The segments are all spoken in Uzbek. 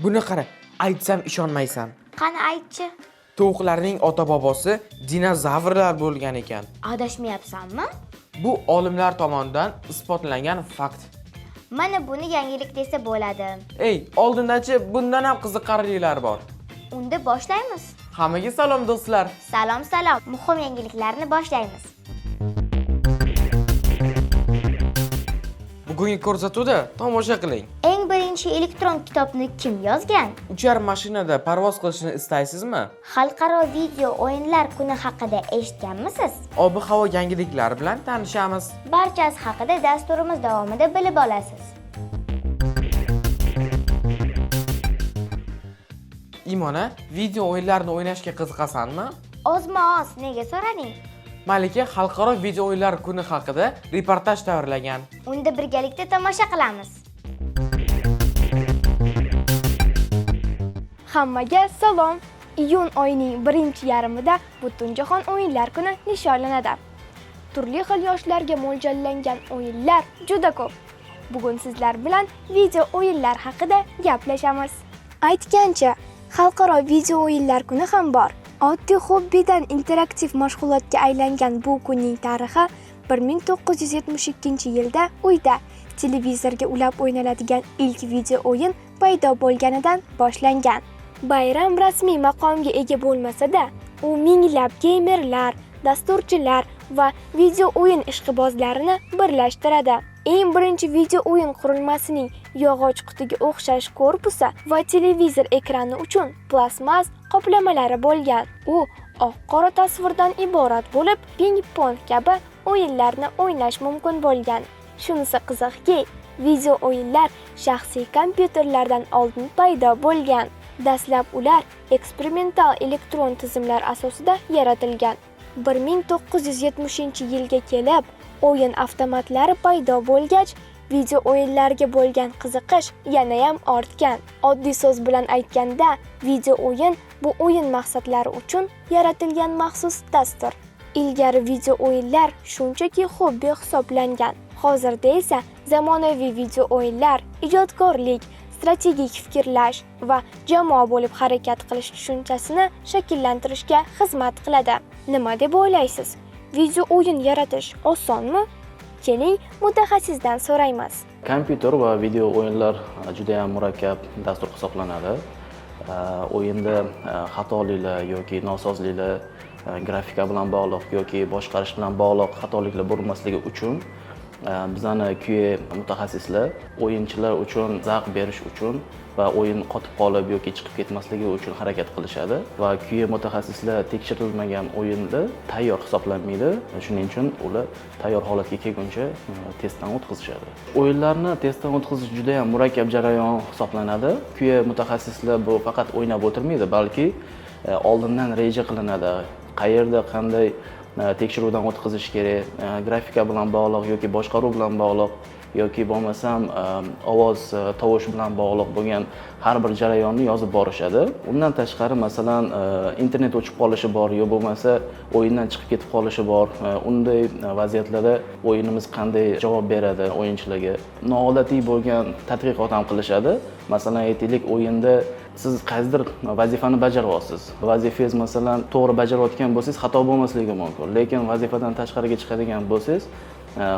Buni qara, aytsam ishonmaysan. Qani aytchi. Tovuqlarning ota-bobosi dinozavrlar bo'lgan ekan. Adashmayapsanmi? Bu olimlar tomonidan isbotlangan fakt. Mana buni yangilik desa bo'ladi. Ey, oldindachi bundan ham qiziqarlilar bor. Unda boshlaymiz. Hammaga salom do'stlar. Salom, salom. Muhim yangiliklarni boshlaymiz. Bugungi ko'rsatuvda tomosha qiling. Eng birinchi elektron kitobni kim yozgan? Uchar mashinada parvoz qilishni istaysizmi? Xalqaro video o'yinlar kuni haqida eshitganmisiz? Ob-havo yangiliklari bilan tanishamiz. Barchasi haqida dasturimiz davomida bilib olasiz. Imona, video o'yinlarni o'ynashga qiziqasanmi? Ozma-oz, nega so'rading? Malika xalqaro video o'yinlar kuni haqida reportaj tayyorlagan. Unda birgalikda tomosha qilamiz. Hammaga salom. Iyun oyining birinchi yarmida Butunjahon o'yinlar kuni nishonlanadi. Turli xil yoshlarga mo'ljallangan o'yinlar juda ko'p. Bugun sizlar bilan video o'yinlar haqida gaplashamiz. Aytgancha, xalqaro video o'yinlar kuni ham bor. Oddiy hobbidan interaktiv mashg'ulotga aylangan bu kunning tarixi 1972-yilda uyda televizorga ulab o'ynaladigan ilk video o'yin paydo bo'lganidan boshlangan. Bayram rasmiy maqomga ega bo'lmasa-da, u minglab geymerlar, dasturchilar va video o'yin ishqibozlarini birlashtiradi. Eng birinchi video o'yin qurilmasining yog'och qutiga o'xshash korpusi va televizor ekrani uchun plastmas qoplamalari bo'lgan. U oq-qora tasvirdan iborat bo'lib, ping-pong kabi o'yinlarni o'ynash mumkin bo'lgan. Shunisi qiziqki, video o'yinlar shaxsiy kompyuterlardan oldin paydo bo'lgan. Dastlab ular eksperimental elektron tizimlar asosida yaratilgan. 1970-yilga kelib, o'yin avtomatlari paydo bo'lgach, video o'yinlarga bo'lgan qiziqish yanayam ortgan. Oddiy so'z bilan aytganda, video o'yin bu o'yin maqsadlari uchun yaratilgan maxsus dastur. Ilgari video o'yinlar shunchaki hobbi hisoblangan. Hozirda esa zamonaviy video o'yinlar ijodkorlik, strategik fikrlash va jamoa bo'lib harakat qilish tushunchasini shakllantirishga xizmat qiladi. Nima deb o'ylaysiz? Video o'yin yaratish osonmi? Keling, mutaxassisdan so'raymiz. Kompyuter va video o'yinlar juda ham murakkab dastur hisoblanadi. O'yinda xatoliklar yoki nosozliklar, grafika bilan bog'liq yoki boshqarish bilan bog'liq xatoliklar bo'lmasligi uchun bizani QA mutaxassislar o'yinchilar uchun zavq berish uchun va o'yin qotib qolib yoki chiqib ketmasligi uchun harakat qilishadi va QA mutaxassislar tekshirilmagan o'yinda tayyor hisoblanmaydi. Shuning uchun ular tayyor holatga kelguncha testdan o'tkazishadi. O'yinlarni testdan o'tkazish juda ham murakkab jarayon hisoblanadi. QA mutaxassislar bu faqat o'ynab o'tirmaydi, balki oldindan reja qilinadi. Qayerda qanday tekshiruvdan o'tkazish kerak, grafika bilan bog'liq yoki boshqaruv bilan bog'liq yoki bo'lmasam ovoz, tovush bilan bog'liq bo'lgan har bir jarayonni yozib borishadi. Undan tashqari, masalan, internet o'chib qolishi bor, yo bo'lmasa o'yindan chiqib ketib qolishi bor. Unday vaziyatlarda o'yinimiz qanday javob beradi o'yinchilarga? Noodatiy bo'lgan tadqiqot ham qilishadi. Masalan, aytaylik, o'yinda siz qaysidir vazifani bajaryapsiz. Vazifangiz, masalan, to'g'ri bajarayotgan bo'lsangiz, xato bo'lmasligi mumkin. Lekin vazifadan tashqariga chiqadigan bo'lsangiz,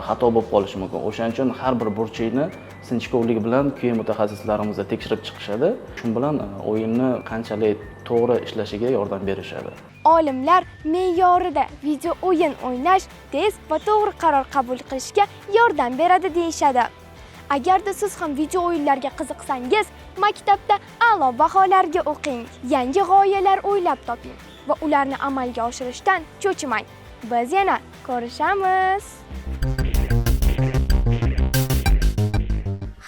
xato bo'lib qolishi mumkin. O'shaning uchun har bir burchakni sinchkovlik bilan QA mutaxassislarimiz tekshirib chiqishadi. Shu bilan o'yinni qanchalik to'g'ri ishlashiga yordam berishadi. Olimlar me'yorida video o'yin o'ynash tez va to'g'ri qaror qabul qilishga yordam beradi deyishadi. Agarda siz ham video o'yinlarga qiziqsangiz, maktabda a'lo baholarga o'qing, yangi g'oyalar o'ylab toping va ularni amalga oshirishdan cho'chimang. Biz yana ko'rishamiz.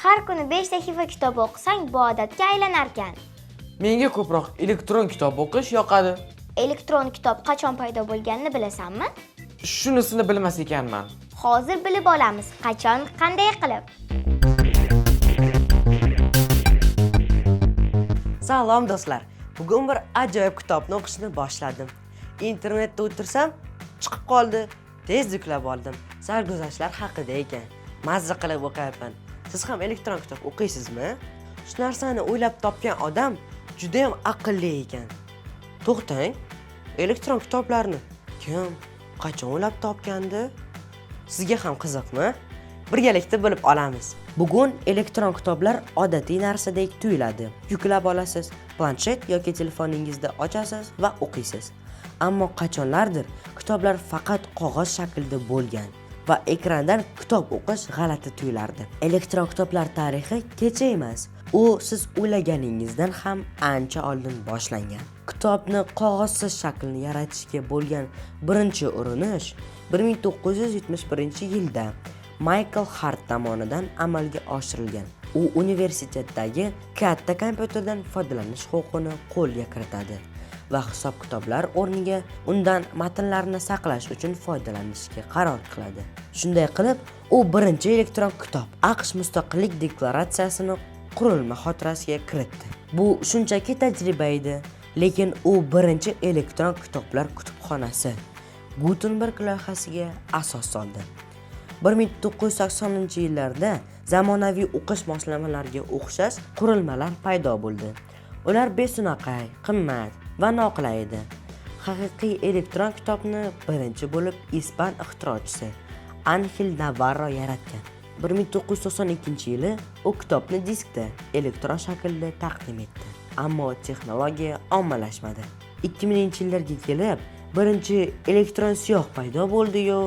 Har kuni 5 sahifa kitob o'qisang, bu odatga aylanarkan. Menga ko'proq elektron kitob o'qish yoqadi. Elektron kitob qachon paydo bo'lganini bilasanmi? Shunisini bilmas ekanman. Hozir bilib olamiz, qachon, qanday qilib. Salom do'stlar. Bugun bir ajoyib kitobni o'qishni boshladim. Internetda o'tirsam, chiqib qoldi. Tez yuklab oldim. Sarguzashtlar haqida ekan. Mazza qilib o'qiyapman. Siz ham elektron kitob o'qiysizmi? Shu narsani o'ylab topgan odam juda ham aqlli ekan. To'xtang, elektron kitoblarni kim, qachon o'ylab topgandi? Sizga ham qiziqmi? Birgalikda bilib olamiz. Bugun elektron kitoblar odatiy narsadek tuyuladi. Yuklab olasiz, planshet yoki telefoningizda ochasiz va o'qiysiz. Ammo qachonlardir kitoblar faqat qog'oz shaklida bo'lgan va ekrandan kitob o'qish g'alati tuyulardi. Elektron kitoblar tarixi kecha emas. U siz o'ylaganingizdan ham ancha oldin boshlangan. Kitobni qog'ozsiz shaklini yaratishga bo'lgan birinchi urinish 1971-yilda Maykl Hart tomonidan amalga oshirilgan. U universitetdagi katta kompyuterdan foydalanish huquqini qo'lga kiritadi va hisob-kitoblar o'rniga undan matnlarni saqlash uchun foydalanishga qaror qiladi. Shunday qilib, u birinchi elektron kitob AQSh Mustaqillik deklaratsiyasini qurilma xotirasiga kiritdi. Bu shunchaki tajriba edi, lekin u birinchi elektron kitoblar kutubxonasi Gutenberg loyihasiga asos soldi. 1980-yillarda zamonaviy o'qish moslamalariga o'xshash qurilmalar paydo bo'ldi. Ular besunaqay, qimmat va noqulay edi. Haqiqiy elektron kitobni birinchi bo'lib ispan ixtirochisi Anxel Navarro yaratgan. 1992-yili u kitobni diskda elektron shaklda taqdim etdi. Ammo texnologiya ommalashmadi. 2000-yillarga kelib birinchi elektron siyoh paydo bo'ldi-yu,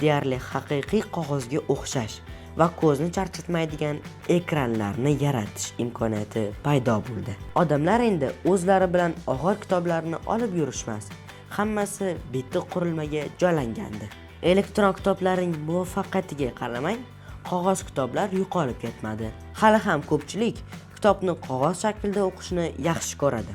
deyarli haqiqiy qog'ozga o'xshash va ko'zni charchatmaydigan ekranlarni yaratish imkoniyati paydo bo'ldi. Odamlar endi o'zlari bilan og'ir kitoblarni olib yurishmas. Hammasi bitta qurilmaga joylangandi. Elektron kitoblarning muvaffaqiyatiga qaramay, qog'oz kitoblar yo'qolib ketmadi. Hali ham ko'pchilik kitobni qog'oz shaklida o'qishni yaxshi ko'radi.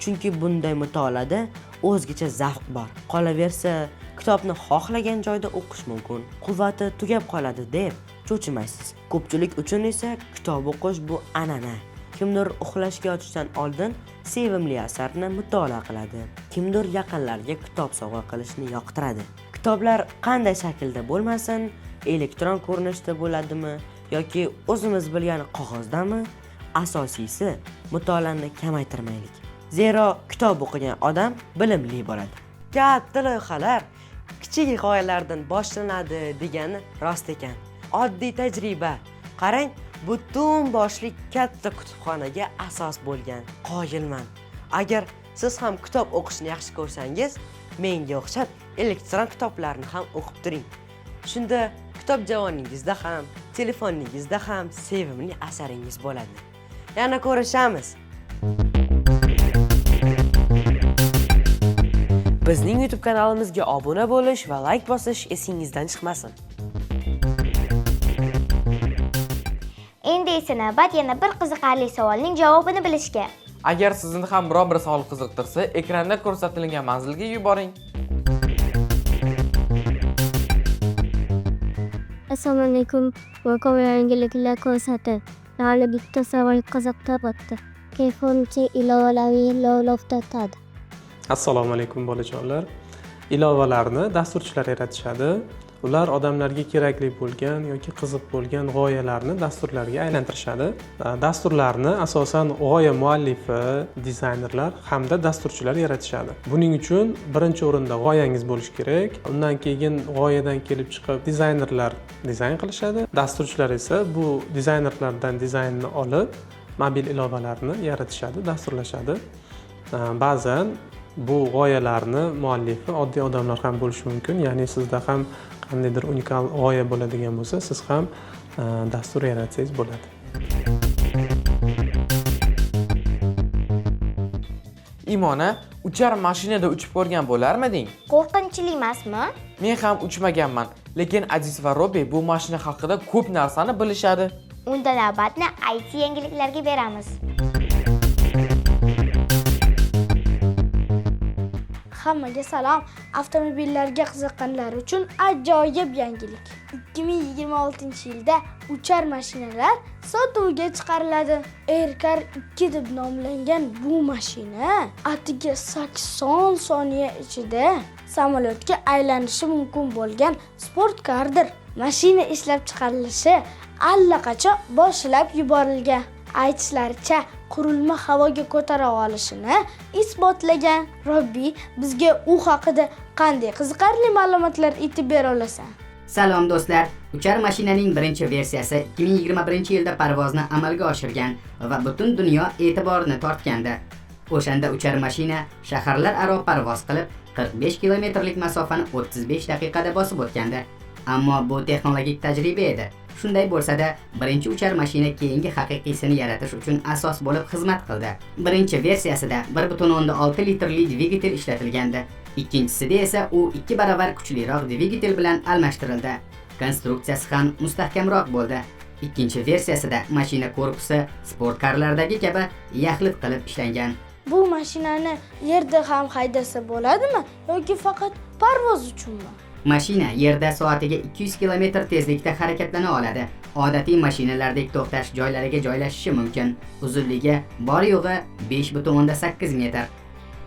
Chunki bunday mutolaada o'zgacha zavq bor. Qolaversa, kitobni xohlagan joyda o'qish mumkin. Quvvati tugab qoladi deb cho'chimaysiz. Ko'pchilik uchun esa kitob o'qish bu an'ana. Kimdir uxlashga yotishdan oldin sevimli asarni mutolaa qiladi. Kimdir yaqinlarga kitob sovg'a qilishni yoqtiradi. Kitoblar qanday shaklda bo'lmasin, elektron ko'rinishda bo'ladimi yoki o'zimiz bilgan qog'ozdami, asosiysi mutolaani kamaytirmaylik. Zero kitob o'qigan odam bilimli bo'ladi. Katta loyihalar kichik g'oyalardan boshlanadi degani rost ekan. Oddiy tajriba. Qarang, butun boshli katta kutubxonaga asos bo'lgan. Qoyilman. Agar siz ham kitob o'qishni yaxshi ko'rsangiz, menga o'xshab elektron kitoblarni ham o'qib turing. Shunda kitob javoningizda ham, telefoningizda ham sevimli asaringiz bo'ladi. Yana ko'rishamiz. Bizning YouTube kanalimizga obuna bo'lish va like bosish esingizdan chiqmasin. Endi esa navbat yana bir qiziqarli savolning javobini bilishga. Agar sizni ham biror bir savol qiziqtirsa, ekranda ko'rsatilgan manzilga yuboring. Assalomu alaykum. Muhim yangiliklar ko'rsati. Mani bitta savol qiziqtiryapti. Telefonchi ilovalarni lovlovlatadi. Assalomu alaykum, bolajonlar. Ilovalarni dasturchilar yaratishadi. Ular odamlarga kerakli bo'lgan yoki qiziq bo'lgan g'oyalarni dasturlarga aylantirishadi. Dasturlarni asosan g'oya muallifi, dizaynerlar hamda dasturchilar yaratishadi. Buning uchun birinchi o'rinda g'oyangiz bo'lishi kerak. Undan keyin g'oyadan kelib chiqib dizaynerlar dizayn qilishadi. Dasturchilar esa bu dizaynerlardan dizaynni olib mobil ilovalarni yaratishadi, dasturlashadi. Ba'zan bu g'oyalarni muallifi oddiy odamlar ham bo'lishi mumkin. Ya'ni sizda ham qandaydir unikal g'oya bo'ladigan bo'lsa, siz ham dastur yaratsangiz bo'ladi. Imona, uchar mashinada uchib ko'rgan bo'larmiding? Qo'rqinchli emasmi? Men ham uchmaganman, lekin Aziz va Robi bu mashina haqida ko'p narsani bilishadi. Unda navbatni IT yangiliklarga beramiz. Hammaga salom. Avtomobillarga qiziqqanlar uchun ajoyib yangilik. 2026-yilda uchar mashinalar sotuvga chiqariladi. Aircar 2 deb nomlangan bu mashina atigi 80 soniya ichida samolyotga aylanishi mumkin bo'lgan sportkardir. Mashina ishlab chiqarilishi allaqachon boshlab yuborilgan. Aytishlaricha, qurilma havoga ko'tara olishini isbotlagan. Robbi, bizga u haqida qanday qiziqarli ma'lumotlar aytib bera olasan? Salom do'stlar. Uchar mashinaning birinchi versiyasi 2021-yilda parvozni amalga oshirgan va butun dunyo e'tiborini tortgandi. O'shanda uchar mashina shaharlararo parvoz qilib, 45 kilometrlik masofani 35 daqiqada bosib o'tgandi. Ammo bu texnologik tajriba edi. Shunday bo'lsa-da, birinchi uchar mashina keyingi haqiqiysini yaratish uchun asos bo'lib xizmat qildi. Birinchi versiyasida 1.6 litrli dvigatel ishlatilgandi. Ikkinchisida esa u 2 baravar kuchliroq dvigatel bilan almashtirildi. Konstruksiyasi ham mustahkamroq bo'ldi. Ikkinchi versiyasida mashina korpusi sportkarlardagi kabi yaxlit qilib ishlangan. Bu mashinani yerda ham haydasa bo'ladimi yoki faqat parvoz uchunmi? Mashina yerda soatiga 200 km tezlikda harakatlana oladi. Odatiy mashinalardek to'xtash joylariga joylashishi mumkin. Uzunligi bor yo'g'i 5.8 metr.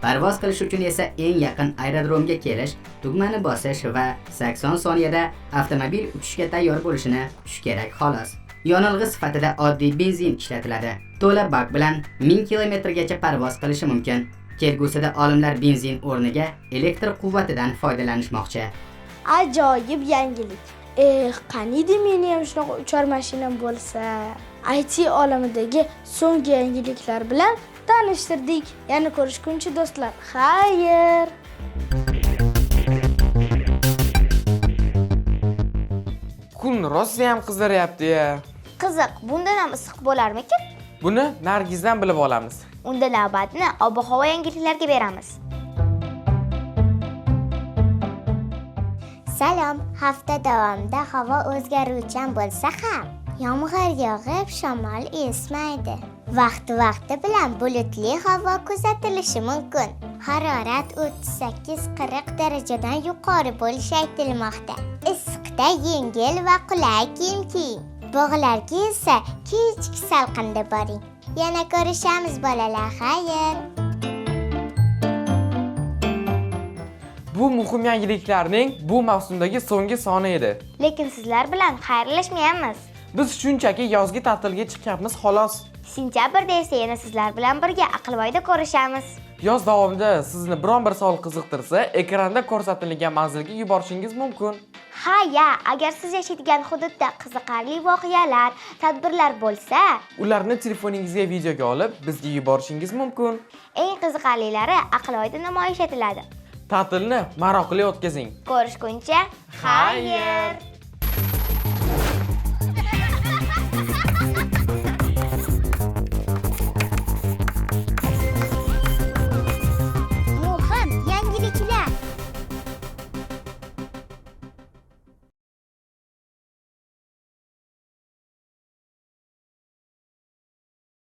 Parvoz qilish uchun esa eng yaqin aerodromga kelish, tugmani bosish va 80 soniyada avtomobil uchishga tayyor bo'lishini kutish kerak xolos. Yonilg'i sifatida oddiy benzin ishlatiladi. To'la bak bilan 1000 kilometrgacha parvoz qilishi mumkin. Kelgusida olimlar benzin o'rniga elektr quvvatidan foydalanishmoqchi. Ajoyib yangilik. Eh, qaniydi meni ham shunaqa uchar mashinam bo'lsa. IT olamidagi so'nggi yangiliklar bilan tanishtirdik. Yana ko'rishguncha do'stlar, xayr. Kun rosayam qizdiryapti-ya. Qiziq, bundan ham issiq bo'larmikin? Buni Nargizdan bilib olamiz. Unda navbatni ob-havo yangiliklariga beramiz. Salom, hafta davomida havo o'zgaruvchan bo'lsa ham, yomg'ir yog'ib, shamol esmaydi. Vaqti-vaqti bilan bulutli havo kuzatilishi mumkin. Harorat 38-40 darajadan yuqori bo'lishi aytilmoqda. Issiqda yengil va qulay kiyim kiying. Bog'larga esa kechki salqinda boring. Yana ko'rishamiz bolalar, xayr. Bu muhim yangiliklarning bu mavsumdagi so'nggi soni edi. Lekin sizlar bilan xayrlashmayapmiz. Biz shunchaki yozgi ta'tilga chiqyapmiz xolos. Sentyabrda esa yana sizlar bilan birga Aqlvoyda ko'rishamiz. Yoz davomida sizni biron bir savol qiziqtirsa, ekranda ko'rsatilgan manzilga yuborishingiz mumkin. Ha, ya, agar siz yashaydigan hududda qiziqarli voqealar, tadbirlar bo'lsa, ularni telefoningizga videoga olib, bizga yuborishingiz mumkin. Eng qiziqarlilari Aqlvoyda namoyish etiladi. Ta'tilni maroqli o'tkazing. Ko'rishguncha xayr.